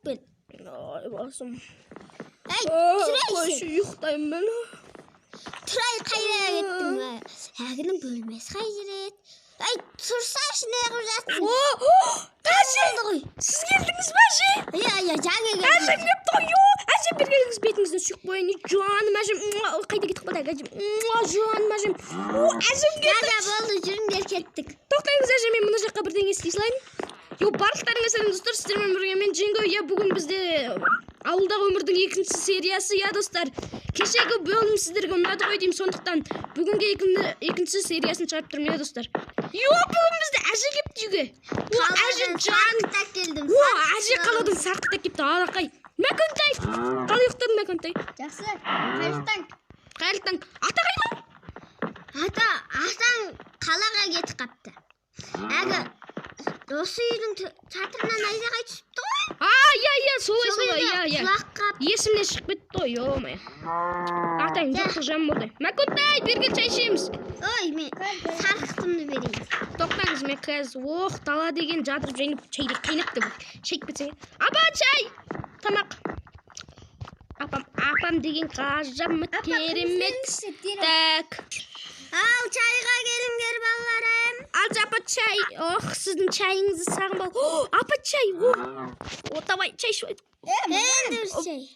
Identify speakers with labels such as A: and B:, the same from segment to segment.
A: Мен.
B: Ай, басым.
A: Әй, тұрайсың.
B: Қойшы, ұйықтаймын мен.
A: Тұрай, қайда кеттің? Әлгінің бөлмесі қай жер еді? Әй, тұрсайшы, не қылып жатсың?
B: О, әже!
A: Болды ғой.
B: Сіз келдіңіз ба, әже?
A: Иә, иә, жаңа келдім.
B: Әжем келіпті ғой, йо! Әжем, бері келіңіз, бетіңізден сүйіп қояйын. Жаным әжем, муа, қайда кетіп қалды әжем? Муа, жаным әжем. О, әжем келді.
A: Жа, болды, жүріңдер, кеттік.
B: Тоқтаңыз, әже, мен мына жаққа бірдеңе істей салайын. Йо, барлықтарыңа сәлем, достар, сіздермен бірге мен Джинго. Иә, бүгін бізде ауылдағы өмірдің екінші сериясы, иә, достар. Кешегі бөлім сіздерге ұнады ғой деймін, сондықтан бүгінгі екінші сериясын шығарып тұрмын, иә, достар. Йо, бүгін бізде әже келіпті үйге. О, әже жан.
A: Сарқыт келдім.
B: О, әже қаладан сарқыт келіпті, алақай. Мәкөнтай, қалай ұйықтадың, Мәкөнтай?
A: Жақсы. Қайырлы таң.
B: Қайырлы таң. Ата қайда?
A: Ата, атаң қалаға кетіп қапты. Әлгі осы үйдің шатырынан найзағай түсіпті ғой.
B: А, иә, иә, солай,
A: Сол
B: солай,
A: үйде
B: иә, иә.
A: құлақ қап.
B: Есімнен шығып кетті ғой, ё-моё. Атаң жоқтық жан болды. Мәкөнтай, бері кел, шай ішеміз.
A: Ой, мен сарқытымды берейін.
B: Тоқтаңыз, мен қазір, ох, дала деген жадырап жайнап, шай қайнап деп шай ішіп кетсең. Апа, чай! Тамақ. Апам, апам деген ғажап керемет. Так.
A: Ал, чайға келіңдер, балаларым.
B: Ал, апа, чай. Ох, сіздің чайыңызды сағынбал. О, апа, чай. О, о, давай, чай ішіп алайық.
A: Енді бір чай.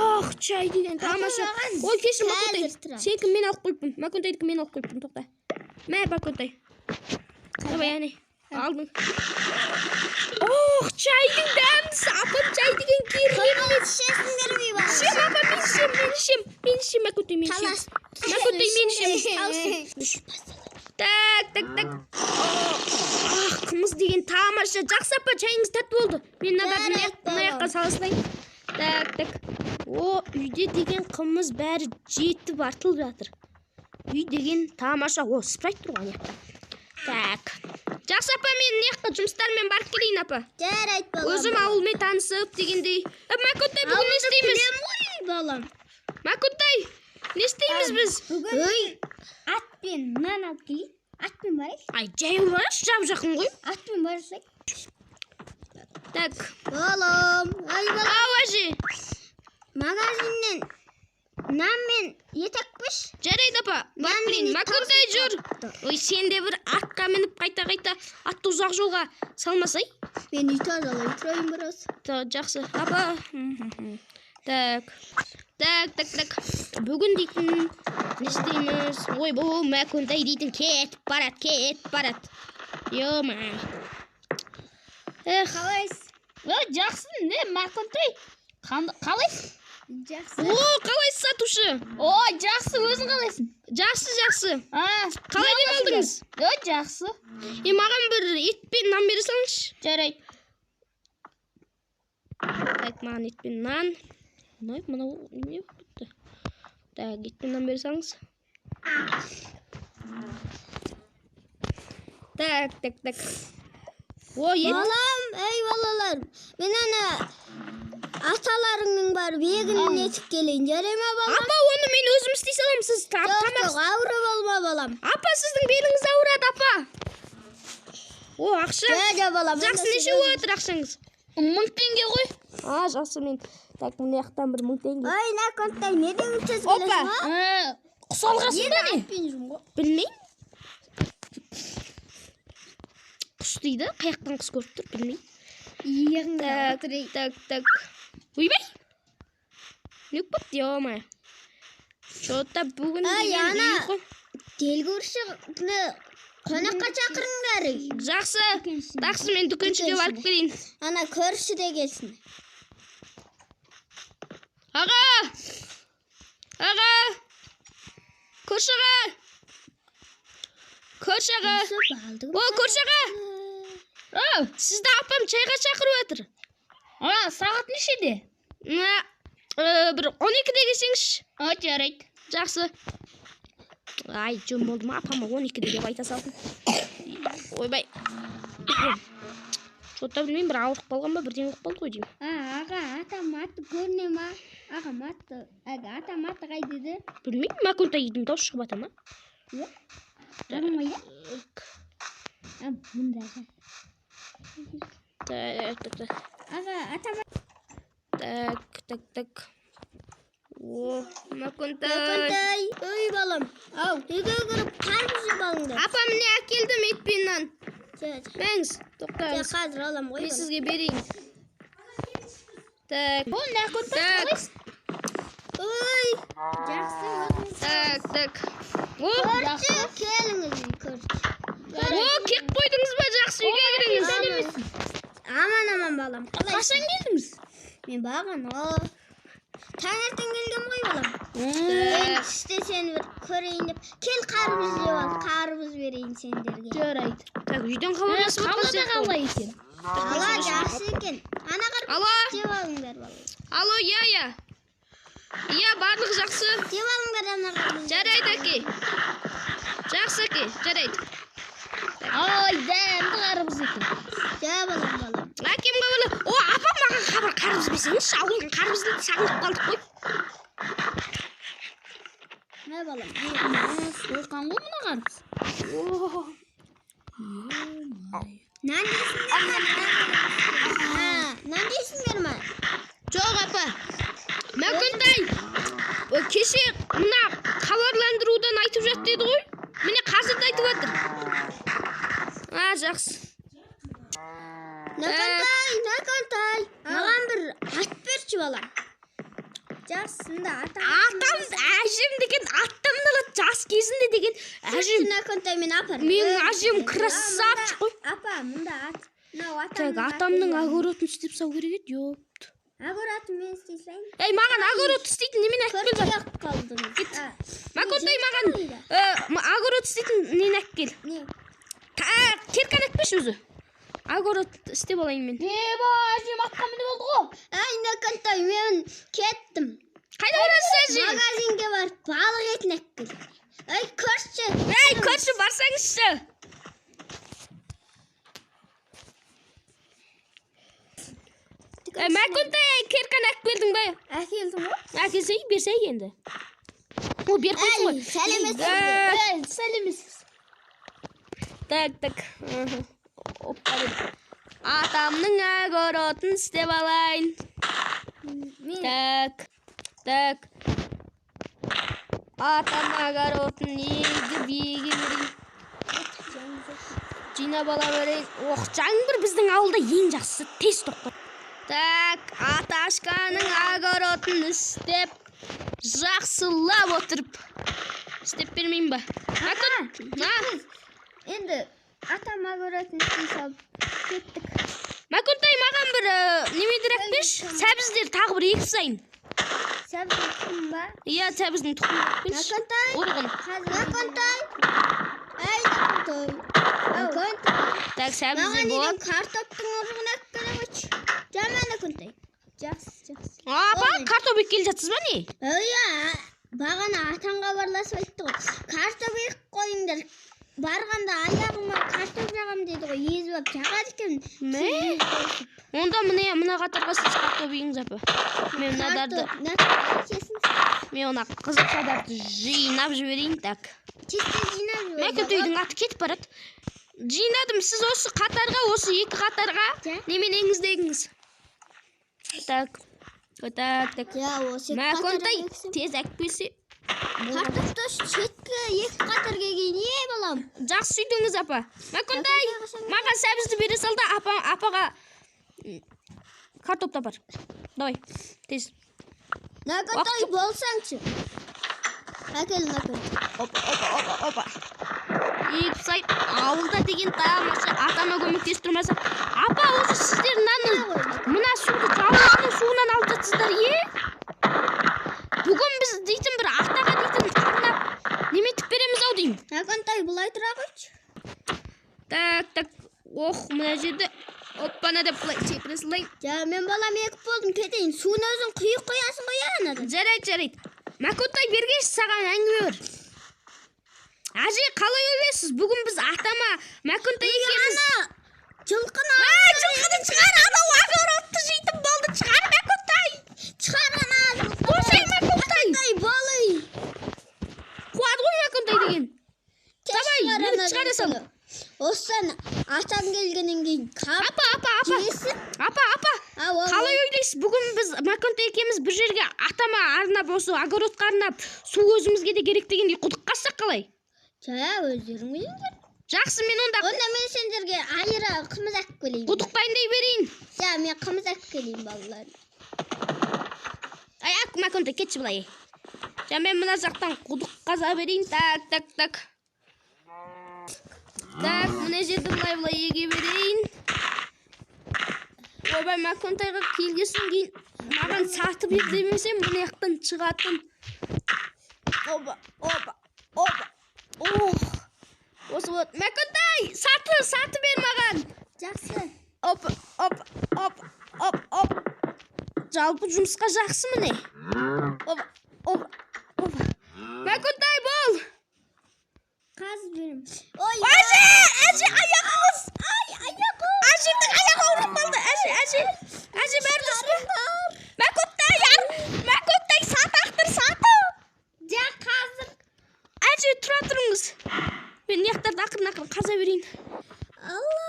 B: Ох, чай деген тамаша. Ой, кешір, Мәкөнтай.
A: Қазір тұрамын.
B: Сенікі мен алып қойыппын. Мәкөнтайдікі мен алып қойыппын, тоқта. Мә, Мәкөнтай. Давай, әне. Алдың. Ох, чайдың дәмдісі. Апам, чай деген керемет.
A: Ішесіңдер ме, балалар?
B: Ішем, апа, мен ішем, мен ішем. Мен ішем, Мәкөнтай, мен ішем.
A: Талас.
B: Мәкөнтай, мен ішем. Так, так, так. Ах, қымыз деген тамаша. Жақсы, апа, чайыңыз тәтті болды. Мен мыналарды мына жаққа сала салайын. Так, так. О, үйде деген қымыз бәрі жетіп артылып жатыр. Үй деген тамаша. О, спрайт тұр ғой ана жақта. Так. Жақсы, апа, мен мына жаққа жұмыстармен барып келейін, апа.
A: Жарайды, балам.
B: Өзім ауылмен танысып дегендей. Мәкөнтай, бүгін не істейміз?
A: Білем ғой, балам.
B: Мәкөнтай, не істейміз біз?
A: Ой, атпен нан алып келейін. Атпен барайық.
B: Ай, жаяу барайықшы, жап жақын ғой.
A: Атпен барсақ.
B: Так.
A: Балам, ай балам.
B: Ау, әже.
A: Магазиннен нан мен ет әкпеш.
B: Жарайды, апа, барып
A: Нан
B: келейін.
A: мен ет
B: Мәкөнтай, жүр.
A: тапты.
B: Ой, сен де бір атқа мініп қайта-қайта атты ұзақ жолға салмасай.
A: Мен үй тазалай тұрайын біраз.
B: Та, жақсы, апа. Так. Так, так, так. Бүгін дейтін не істейміз? Ой, бұл Мәкөнтай дейтін кетіп барады, кетіп барады. Ё-моё. Эх.
A: Қалайсыз?
C: О, жақсы, не, Мәкөнтай? Қалайсың?
A: Жақсы.
B: О, қалайсыз, сатушы?
C: О, жақсы, өзің қалайсың?
B: Жақсы, жақсы.
C: А,
B: Қалай
C: не
B: демалдыңыз?
C: О, жақсы.
B: Е, маған бір ет пен нан бере салыңызшы.
C: Жарайды.
B: Так, маған ет пен нан. Мынау, мынау немене болып кетті? Так, ет пен нан бере салыңыз. Так, так, так. О, ет.
A: Балам, ей балалар. Мен ана аталарыңның барып егінін етіп келейін. Жарай ма, балам?
B: Апа, оны мен өзім істей саламын. Сіз
A: Жоқ,
B: тамақ
A: жоқ, ауырып алма, балам.
B: Апа, сіздің беліңіз ауырады, апа. О, ақша.
A: Жа, жа, балам.
B: Жақсы, неше болып жатыр ақшаңыз?
C: 1000 теңге ғой.
B: А, жақсы, мен. Так, мына жақтан бір 1000 теңге.
A: Ой, Мәкөнтай, не деген сөз
B: Опа.
A: білесің, а?
C: Құс алғансың ба не?
A: Атпен жүрмін ғой.
B: Білмеймін. Құс дейді, қай жақтан құс көріп тұр, білмеймін.
A: Иығыңда
B: Так,
A: отырайын.
B: так, так. Ойбай! Не болып кетті, ё-моё. Чё-то бүгін
A: Ай,
B: деген
A: ана.
B: ұйқы.
A: Телгөршіні қонаққа шақырыңдар.
B: Жақсы, жақсы, мен дүкеншіге барып келейін.
A: Ана көрші де келсін.
B: Аға! Аға! Көрші аға! Көрші аға! О, көрші аға!
C: Ау,
B: Сізді апам чайға шақырып жатыр.
C: а, сағат нешеде?
B: Мына, бір 12-де келсеңізші.
C: О, жарайды.
B: Жақсы. Ай, жөн болды ма, апама 12-де деп айта салдым. Ойбай. Чё-то білмеймін, бір ауырып қалған ба, бірдеңе болып қалды ғой деймін.
A: А, аға, атам атты көріне ма? Ағам атты, әлгі атам атты қайда еді?
B: Білмеймін, Мәкөнтай үйдің дауысы шығып жатыр ма?
A: Иә. Ағам қайда?
B: Так.
A: А, мында.
B: Так, так, так.
A: Аға, атам.
B: Так, так, так. О, Мәкентай.
A: Мәкентай, ой балам. Ау, үйге кіріп қарбыз жеп алыңдар.
B: Апа, міне әкелдім ет пен нан.
A: Жә, жә.
B: Мәңіз,
A: Жә,
B: тоқтаңыз.
A: қазір алам ғой.
B: Мен
A: балам.
B: сізге берейін. Так.
C: О, Мәкентай,
B: Так.
C: қалайсың?
A: Ой, жақсы өзіңіз.
B: Так, так. О,
A: Көрші, келіңіз үй, көрші.
B: о, кеп қойдыңыз ба? Жақсы, үйге кіріңіз.
A: Аман, аман балам. Қалайсың?
C: Қашан келдіңіз?
A: Мен бағана таңертең келгем ғой балам. Мен түсте сені бір көрейін деп. Кел қарбыз жеп ал, қарбыз берейін сендерге.
C: Жарайды.
B: Так, үйден хабарласып жатқан
C: Қалада
B: сияқты ғой.
C: қалай екен?
A: Ала жақсы екен. Ана қарбыз
B: Алло,
A: жеп алыңдар балам.
B: алло, иә, иә. Иә, барлығы жақсы.
A: Жеп алыңдар ана қарбызды.
B: Жарайды, әке. Жақсы, әке, жарайды.
C: Ай, дәмді қарбыз екен.
A: Жеп алам балам.
B: Әкем хабарлы. О, апа, маған хабар қарбыз берсеңізші, ауылдың қарбызын сағынып қалдық қой.
A: Мә балам.
C: Сойқан ғой мына қарбыз.
A: Нан жейсіңдер ме? Ха, нан жейсіңдер ме?
B: Жоқ, апа. Мәкентай, кеше мына хабарландырудан айтып жатты еді ғой. Міне қазір де айтып жатыр. А, жақсы.
A: Мәкентай, Мәкентай. Маған бір ат берші балам. Жақсында атам.
B: Атам, әжем деген аттан алады жас кезінде деген әжем.
A: Мәкентай мен апар.
B: Менің әжем красавчик қой.
A: Апа, мында ат. Мынау атамның
B: Так, атамның огородын істеп салу керек еді, ёпт.
A: Огородын мен істей салайын.
B: Ей, маған огород істейтін немен әкеліп кел бар.
A: Көріп қалдым.
B: Мәкентай, маған огород істейтін нені әкеліп кел.
A: Не?
B: Керканы әкеліп берші өзі. Огород істеп алайын мен.
C: Еба, әжем атқа мініп алды ғой.
A: Ай, Мәкентай, мен кеттім.
B: Қайда барасыз, әже?
A: Магазинге барып балық етін әкеліп кел. Ай, көрші.
B: Ей, көрші, барсаңызшы. Мәкентай, керканы әкеліп келдің бе?
A: Әкелдім ғой.
B: Әкелсей, берсей енді. О, беріп қойсың ғой.
A: Ай, сәлеметсіз бе?
C: Ей, сәлеметсіз.
B: Так, так. Опа деп. Атамның огородын істеп алайын.
A: Мен
B: Так, так. Атам огородын егіп еге берейін. Жинап ала берейін. Ох, жаңбыр біздің ауылда ең жақсысы, тез тоқтар. Так, аташканың огородын істеп, жақсылап отырып істеп бермеймін ба? Мәкін, на,
A: енді атам огородын істей салып кеттік.
B: Мәкентай, маған бір немедір әкеліп берші. Сәбіздер тағы бір егіп салайын.
A: Сәбіздің тұқымы ба?
B: Иә, сәбіздің тұқымын әкеліп берші.
A: Мәкентай.
B: Ұрығын.
A: Мәкентай. Ай, Мәкентай. Мәкентай.
B: Так, сәбіздер
A: Маған
B: болады.
A: деген картоптың ұрығын әкеліп келе қойшы. Жаман Мәкентай. Жақсы, жақсы.
B: Апа, картоп екіп келе жатсыз ба не?
A: Иә, бағана атаң хабарласып айтты ғой. Картоп егіп қойыңдар. Барғанда аяғыма картоп жағам деді ғой. Езіп алып жағады екен.
B: Мә? Онда міне мына қатарға сіз картоп егіңіз, апа. Мен мынадарды, мен мына қызылшадарды жинап жіберейін. Так.
A: Тез-тез жинап жібер.
B: Мәкентай аты кетіп барады. Жинадым. Сіз осы қатарға, осы екі қатарға
A: Жа.
B: немен егіңіз егіңіз. Так. Так, так.
A: Ja, осы екі
B: Мәкентай
A: қатарға ексем.
B: тез әкеліп келсе.
A: Картопты шеткі екі қатарға егейін, е балам.
B: Жақсы сөйтіңіз, апа. Мәкентай, маған сәбізді бере сал да, апа, апаға картопты апар. Давай, тез.
A: Мәкентай болсаңшы. Әкел, Мәкентай.
B: Опа, опа, опа, опа. Егіп сай, ауылда деген тамаша, атама көмектесіп тұрмаса. Апа, осы сіздер мынаны, мына суды жауынның суынан алып жатсыздар, е? Бүгін біз дейтін бір атаға дейтін арнап неметіп береміз ау деймін.
A: Мәкентай, былай тұра қойшы.
B: Так, так. Ох, мына жерде оппана деп былай секіре салайын.
A: Жа, мен балам егіп болдым, кетейін. Суын өзің құйып қоясың ғой, анадан.
B: Жарайды, жарайды. Мәкентай, бергеші, саған әңгіме бар. Әже, қалай ойлайсыз? Бүгін біз атама Мәкентай екеуміз
A: Ана, жылқыны
B: А, жылқыны шығар, анау огородты жейтін болды, шығар Мәкентай.
A: Шығар ана жылқыны.
B: Босай, Мәкентай.
A: Мәкентай, болый.
B: Қуады ғой Мәкентай деген.
A: Тез
B: Давай,
A: шығар
B: мені
A: ана
B: шығара сал.
A: жылқыны. Осыдан атам келгеннен кейін
B: Апа, апа, апа.
A: жесін.
B: дейсіз? Бүгін біз Маконта екеуміз бір жерге, атама арнап, осы огородқа арнап, су өзімізге де керек дегендей, құдық қазсақ қалай?
A: Жа, өздерің біліңдер.
B: Жақсы, мен онда
A: Онда мен сендерге айыра қымыз әкеліп келейін.
B: Құдық дайындай берейін.
A: Жа, мен қымыз әкеліп келейін, балалар.
B: Ай, ак, Маконта, кетші былай. Жа, мен мына жақтан құдық қаза берейін. Так, так, так. Так, мына жерді былай былай еге берейін. Ойбай, Маконтайға келгесін кейін маған сатып бер демесем, мына жақтан шығатын. Опа, опа, опа. Ох. Осы болады. Маконтай, саты бер маған.
A: Жақсы.
B: Опа, опа, опа, оп, оп. Жалпы жұмысқа жақсы міне. Опа, опа, опа. Маконтай, бол.
A: Қазып беремін. Ой,
B: Әже, әже, аяғыңыз. Ай, аяғым. Әжемнің аяғы ауырып қалды. Әже, әже. Әже, бәрі дұрыс па? Маконтай, Маконтай, саты ақтыр, саты.
A: Жа, қазір.
B: Әже, тұра тұрыңыз. Мен мына жақтарды ақырын ақырын қаза берейін.
A: Алла.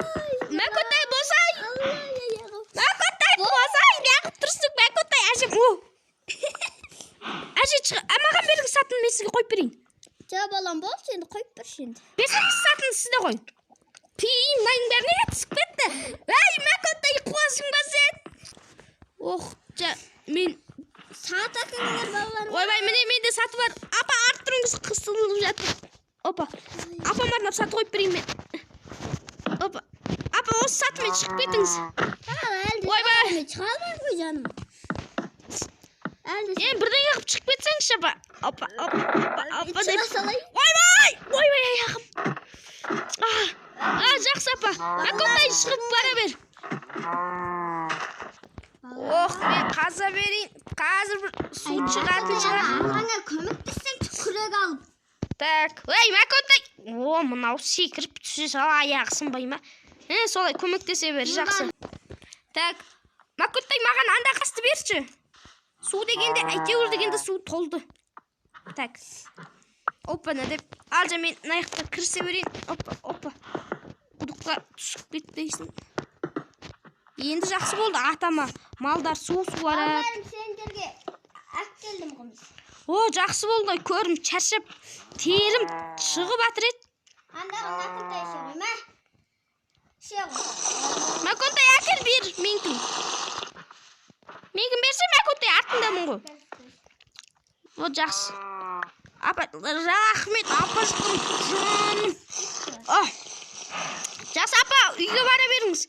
B: Маконтай, босай.
A: Алла, аяғым.
B: Маконтай, босай. Неғып тұрсың, Маконтай, әжем. О. Әже, маған беріңіз сатыны, мен сізге қойып берейін.
A: Жа, балам, болды енді, қойып берші енді.
B: Берсеңіз сатыны, сіз де қойың. Пи, мынаның бәрі неге түсіп кетті? Әй, Маконтай, қуасың ба сен? Ох, жа, мен
A: Сат әкеліңдер, балалар.
B: Ойбай, міне менде саты бар. Апа, арттырыңыз, қысылып жатыр. Опа. Апам арнап саты қойып берейін мен. Опа. Апа, осы сатымен шығып кетіңіз.
A: Әлі де
B: Ойбай.
A: мен шыға алмаймын ғой, жаным. Әлі де
B: Енді бірдеңе қылып шығып кетсеңізші, апа. Опа, опа, опа, опа
A: шыға
B: деп.
A: салайын.
B: Ойбай! Ойбай, аяғым. А, жақсы, апа. Маконтай, шығып бара бер. Ох, мен қаза берейін. Қазір бір су шығатын шығар.
A: Арқаңа көмектессең, күрек алып.
B: Так, ей, Маконтай. О, мынау секіріп түсе сала, аяғы сынбай ма? Солай көмектесе бер, жақсы. Так, Маконтай, маған анда қасты берші. Су дегенде, әйтеуір дегенде су толды. Так. Опа, деп. Ал жа, мен мына жақта кірісе берейін. Опа, опа. Құдыққа түсіп кетпейсің. Енді жақсы болды, атама. Малдар су суарады.
A: Балаларым, сендерге әкелдім қымыз.
B: О, жақсы болды, көрім шаршап, терім шығып жатыр еді.
A: Андағы Маконтай іше ғой, мә. Іше ғой.
B: Маконтай, әкел бер менікін. Менікін берсе, Маконтай, артындамын ғой. О, жақсы. Апа, рахмет, апашқым, жаным. О, жақсы, апа, үйге бара беріңіз.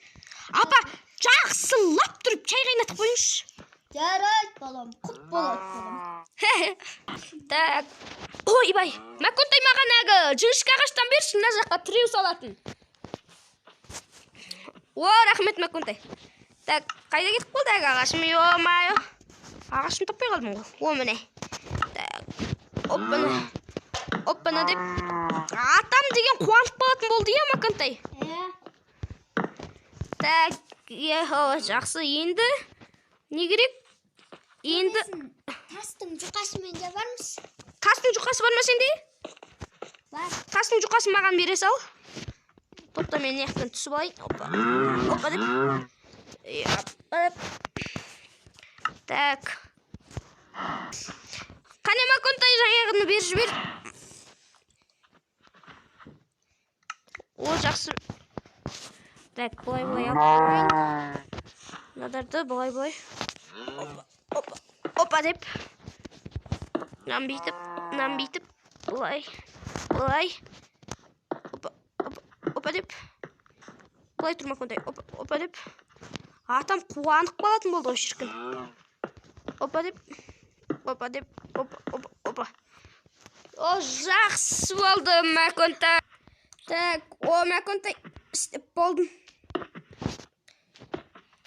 B: Апа, жақсылап тұрып чай қайнатып қойыңызшы.
A: Жарайды, балам, құт болады, балам.
B: Так. Ойбай, Маконтай, маған әлгі жіңішке ағаштан берші, мына жаққа тіреу салатын. О, рахмет, Маконтай. Так, қайда кетіп қалды әлгі ағашым? Ё-моё. Ағашымды таппай қалдым ғой. О, міне. Так. Оппана. Оппана деп. Атам деген қуанып қалатын болды, иә, Маконтай?
A: Иә.
B: Так, иә, жақсы. Енді не керек? Енді
A: Тастың жұқасымен жабармыз.
B: Тастың жұқасы бар ма сенде?
A: Бар.
B: Тастың жұқасын маған бере сал. Тоқта, мен мына жақтан түсіп алайын. Опа. Опа деп. Опа деп. Так. Қане, Маконтай, жаңағыны беріп жібер. О, жақсы. Так, былай былай алып қояйын. Мыналарды былай былай. Опа, опа, опа деп. Мынаны бүйтіп, мынаны бүйтіп, былай, былай. Опа, опа, опа деп. Былай тұр, Маконтай. Опа, опа деп. Атам қуанып қалатын болды ғой, шіркін. Опа деп. Опа деп. Опа, опа, опа. О, жақсы болды, Маконтай. Так, о, Маконтай, істеп болдым.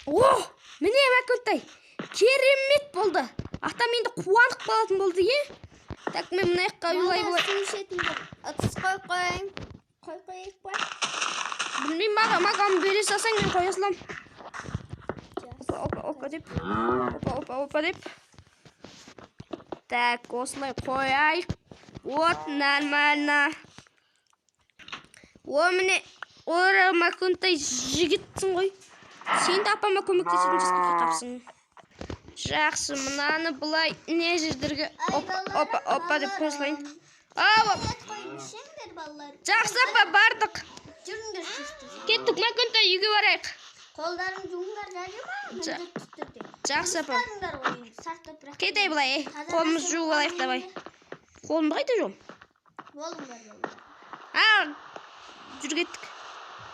B: О, міне, Маконтай. Керемет болды. Атам енді қуанып қалатын болды, е? Так, мен мына жаққа былай былай.
A: Су ішетін бір ыдыс қойып қояйын. Қойып қояйық па?
B: Білмеймін, маған бере салсаң, мен қоя саламын. Опа, опа, опа деп. Опа, опа, опа деп. Так, осылай қояйық. Вот, нормально. О, міне, ора, Маконтай, жігітсің ғой. Сен де апама көмектесетін жасқа келіп қалыпсың. Жақсы, мынаны былай не жердерге
A: Ай,
B: опа,
A: балаларым,
B: опа, опа деп қоя салайын.
A: балаларым.
B: Ау,
A: Ет қойып ішіңдер, балалар.
B: Жақсы, апа, бардық.
A: Жүріңдер тез-тез.
B: Кеттік, Мәкентай, үйге барайық.
A: Қолдарың жуыңдар, жарай ма? Міндетті түрде.
B: Жақсы, апа.
A: Ұстаңдар ғой енді, сақ топырақ.
B: Кетей былай, ей. Қолымызды жуып алайық, давай. Қолымды қайда жуамын?
A: Болыңдар, балалар.
B: А, жүр, кеттік.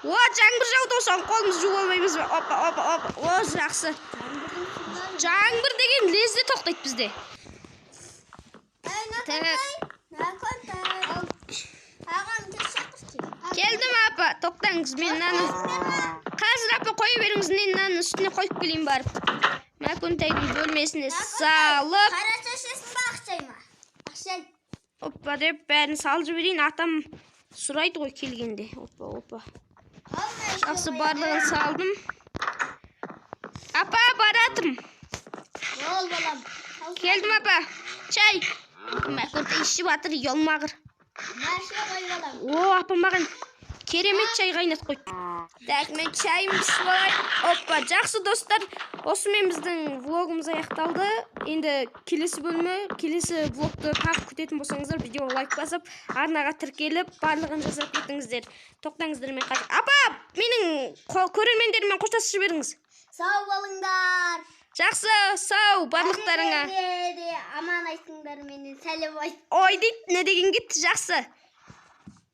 B: О, жаңбыр жауды ғой, соны қолымызды жуып алмаймыз ба? Опа, опа, опа. О, жақсы.
A: Жаңбырдың сулары.
B: Жаңбыр деген лезде тоқтайды бізде.
A: Ай,
B: Так.
A: Наконтай, Наконтай. Ағам, тез шақыршы.
B: Келдім, апа, тоқтаңыз, мен мынаны қазір, апа, қоя беріңіз, мен мынаның үстіне қойып келейін барып. Мәкөнтайдың бөлмесіне салып,
A: Қара шашасың ба, ақшай ма? Ақшай.
B: Опа деп бәрін салып жіберейін, атам сұрайды ғой келгенде. Опа, опа.
A: Ал, мына
B: Жақсы,
A: ішіне
B: барлығын
A: қояйын.
B: салдым. Апа, баратырмын.
A: Бол, балам. Ал,
B: Келдім, апа. Чай. Мәкөнтай ішіп жатыр, ұялмағыр.
A: Мына ішіне қой, балам.
B: О, апа маған керемет чай қайнатып қойды. Так, мен чайымды ішіп алайын. Опа, жақсы, достар. Осымен біздің влогымыз аяқталды. Енді келесі бөлімі, келесі влогты тағы күтетін болсаңыздар, видеоға лайк басып, арнаға тіркеліп, барлығын жасап кетіңіздер. Тоқтаңыздар, мен қазір. Апа, менің көрермендеріммен қоштасып жіберіңіз.
A: Сау болыңдар.
B: Жақсы, сау барлықтарыңа.
A: Әжелеріңе де аман айтыңдар, менен сәлем айт.
B: Ой дейді, не деген кетті, жақсы.